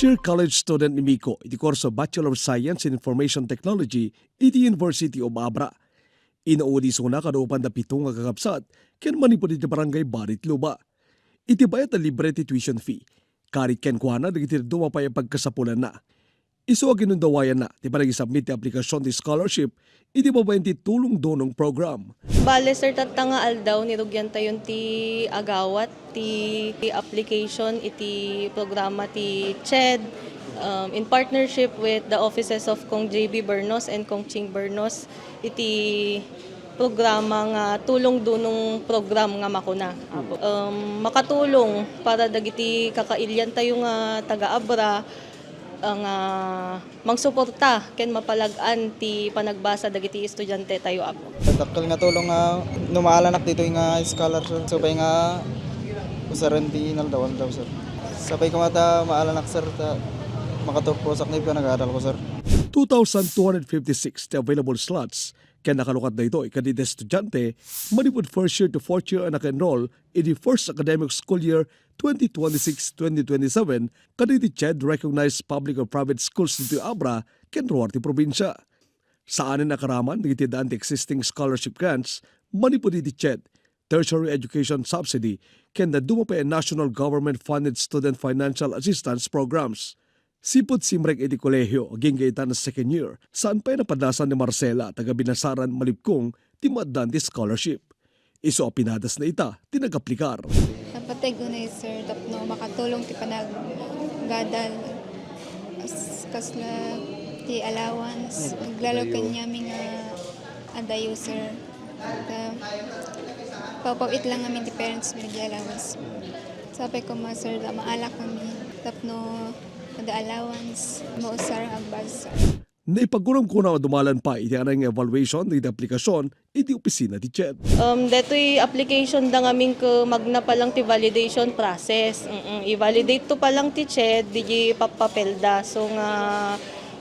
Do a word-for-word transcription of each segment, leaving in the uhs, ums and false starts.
Third college student ni Miko iti kurso Bachelor of Science in Information Technology iti University of Abra. Inaudi isuna kada upanda pito nga kakabsat ken manipud iti Barangay Barit Luba. Iti bayad a libre ti tuition fee, karit kenkuana dagiti dadduma pay a pagkasapulanna. Isu a ginundawayanna ti panagisubmit ti aplikasyon ti scholarship iti babaen ti Tulong Dunong Program. Bale, sir, tatta nga aldaw, nirugiantayon ti agawat ti, ti application iti programa ti ched, um, in partnership with the offices of Kong J B Bernos and Kong Ching Bernos, iti programa nga Tulong Dunong Program nga makuna. Um, makatulong para dagiti kakailiantayo nga taga-Abra, ah, nga mangsuporta ken mapalag-an ti panagbasa dagiti estudiantetayo, Apo. Dakkel nga tulong nga no maalanak ditoy nga scholar, sir. Sapay nga usaren ti inaldaw-aldaw, sir. Sapay koma ta maalanak, sir, ta makaturposak na iti panag-aaral ko, sir. Two thousand two hundred fifty-six ti available slots ken nakalukat daytoy kadagiti estudiante manipud first year to fourth year a naka-enroll iti first academic school year twenty twenty-six twenty twenty-seven kadagiti ched recognized public or private schools ditoy Abra ken ruar ti probinsia. Saanen a karaman dagiti daan ti existing scholarship grants manipud iti ched, tertiary education subsidy, ken dadduma pay a national government-funded student financial assistance programs. Sipud simrek iti kolehio agingga ita nga second year, saan pay a napadasan ni Marcela a taga Binasaran, Malibkong, ti maaddaan ti scholarship. Isu a pinadasna ita ti nagaplikar. Napateg unay, sir, tapno makatulong ti panaggadal, kas-, kasla ti allowance, aglalo ken yami nga adayo, sir. Ta, paupawit lang kami ti parents mi iti allowance. Sapay koma, sir, ta maala kami tapno ada allowance, mausar agbasa. Naipagurumgurumko a dumalan pay iti anay nga evaluation dagiti aplikasyon iti opisina ti ched. Um, detoy application da ngamin ket magna pa lang ti validation process. Mm-mm. I-validate to pa lang ti ched, digi pappapel da. So nga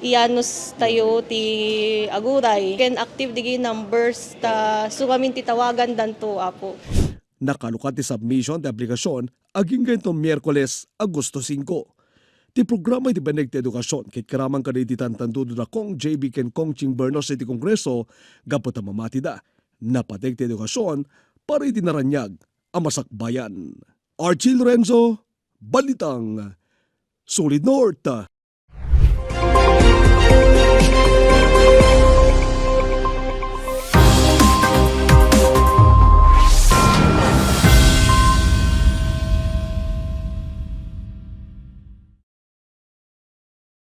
iyanus tayo ti aguray. Ken active digi numbers ta so ngamin ti tawagan danto, Apo. Nakalukat ti submission ti aplikasyon agingga inton Miyerkules, Agosto singko. Ti programa iti paneg ti edukasyon ket karaman kadagiti tantandudo da Kong J B ken Kong Ching Bernos iti Kongreso gapu ta mamatida. Napateg ti edukasyon para iti naraniag a masakbayan. Archie Lorenzo, Balitang Solid North.